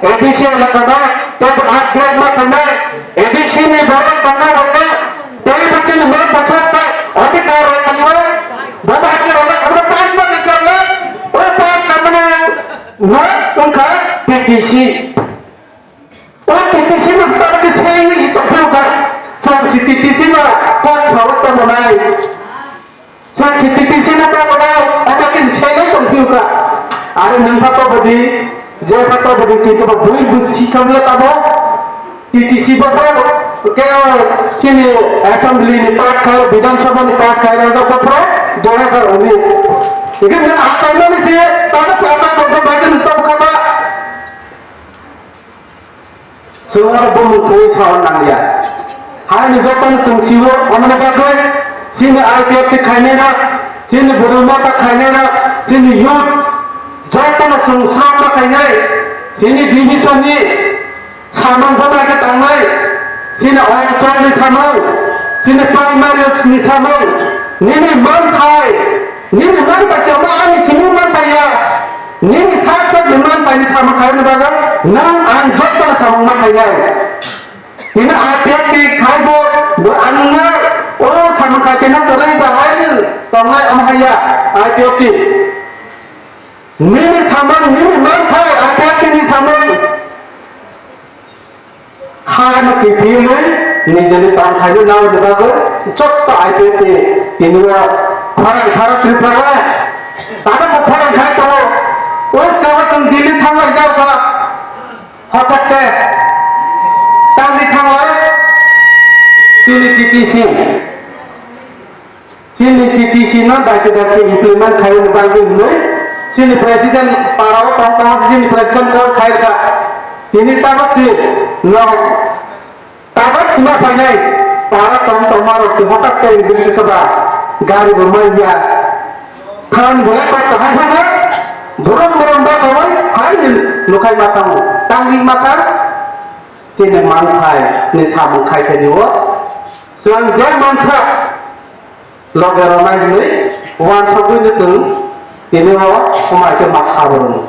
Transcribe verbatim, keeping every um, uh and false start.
A D C elaka no tei upgrade ma khainai, A D C ni borok tongna rokno tei bo chini map bwswk tei adhikar rok kaliwa, bo bahai khe rwna obo pass ma khe kharna, o pass kharmani no wngkha T T C. O T T C no start khe se tongphuru kha, chwng si T T C no kok sawi tongnai. Chwng si T T C no ta bono omo khe selai tong phiu kha. Are nwng pha to bodi, je pha to bodi, twi to bui bui si khamle tamo. T T C bo pha ke chini assembly ni pass khai, Bidhan Sabha ni pass khai rajak bo pha dui hazar unis. Ikin nwng achai mani se, tamo sa achai tong kha, bai nwng tong kha ba. Chwng oro bumung kwrwi saui nangya. Haini jotono chwng sio, omoni bagwi chini I P F T khainairok, chini Bru Motha khainairok, chini youth jotono chwng srokma khainai, chini division ni samung bwbai khe tangnai, chini oncholni samung, chini primary ni samung, nini manthai, nini manthai se omo ani simi manthai ya. Nini sak sak ni manthai ni samung khaini bagwi nwng ang joto samung ma khainai. Tini I P F T khai bo, bo ang nwng o samung khai tini kwrwi ba hai ni tongnai omo hai ya I P F T. Nini samung, nini manthai I P F T ni samung. Hano kiphilwi nijeni tongthaino naui bagwi jotto I P F T ni tini o khorang sara Tripura o tabukbo khorang khai tongo. O swkang o chwng Delhi thanglai jak kha, hothok khe tangwi thanglai chini T T C. Chini T T C no daite daite implement khaiyani bagwi hwnwi chini president para o tong tong chini president call khai kha. Tini tabuk si no tabuk sima phainai para tong tong ma rok si hotak khe injin khe ba gari bo mai ya. Than belai pai kahai phana burum burum ba kawai hai ni lukhai ma thango tangwi ma thang chini manthai ni samung khai khe ni o chwng je mansa loge rwnai hwnwi uansukgwino chwng tini o swmai khe ma kha bo rwno.